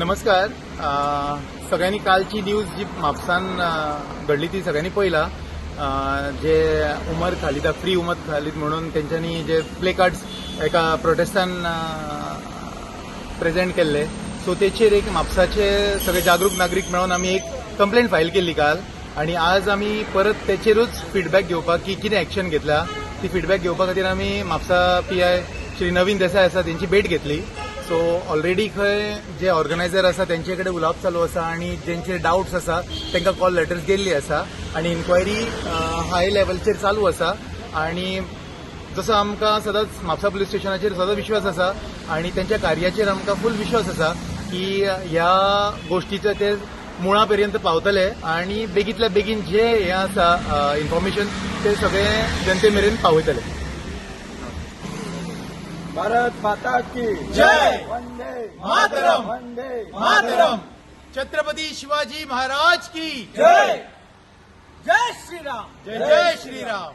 नमस्कार. सगळ्यांनी कालची न्यूज जी म्हापसान घडली ती सगळ्यांनी पळयला. जे उमर खालिदा, फ्री उमर खालीद म्हणून तेंच्यांनी जे प्ले कार्ड्स एका प्रोटेस्टान प्रेझेंट केल्ले, सो तेचेर एक म्हापसाचे सगळे जागरूक नागरीक मेळून आमी एक कंप्लेंट फायल केल्ली काल आणि आज आमी परत तेचेरूच फिडबॅक घेवपाक की कितें एक्शन घेतला ती फिडबॅक घेवपा खातीर आमी म्हापसा पीआय श्री नवीन देसाय आसा तेंची भेट घेतली. सो ऑलरेडी खंय जे ऑर्गनायझर आसा तेंचे कडेन उलोवप चालू आसा आणि जेंचे डावट्स आसा तांकां कॉल लेटर्स गेल्ली आसा आणि इन्क्वायरी हाय लेवलचेर चालू आसा. आणि जसो आमकां सदांच म्हापसा पुलीस स्टेशनाचेर सदांच विश्वास आसा आणि तेंच्या कार्याचेर आमकां फूल विश्वास आसा की ह्या गोष्टीचो ते मुळा पर्यंत पावतले आणि बेगीतल्या बेगीन जे हें आसा इन्फॉर्मेशन ते सगळें जनते मेरेन पावयतले. भारत माता की जय! वंदे मातरम! वंदे मातरम! छत्रपती शिवाजी महाराज की जय! जय श्रीराम! जय! जय श्रीराम!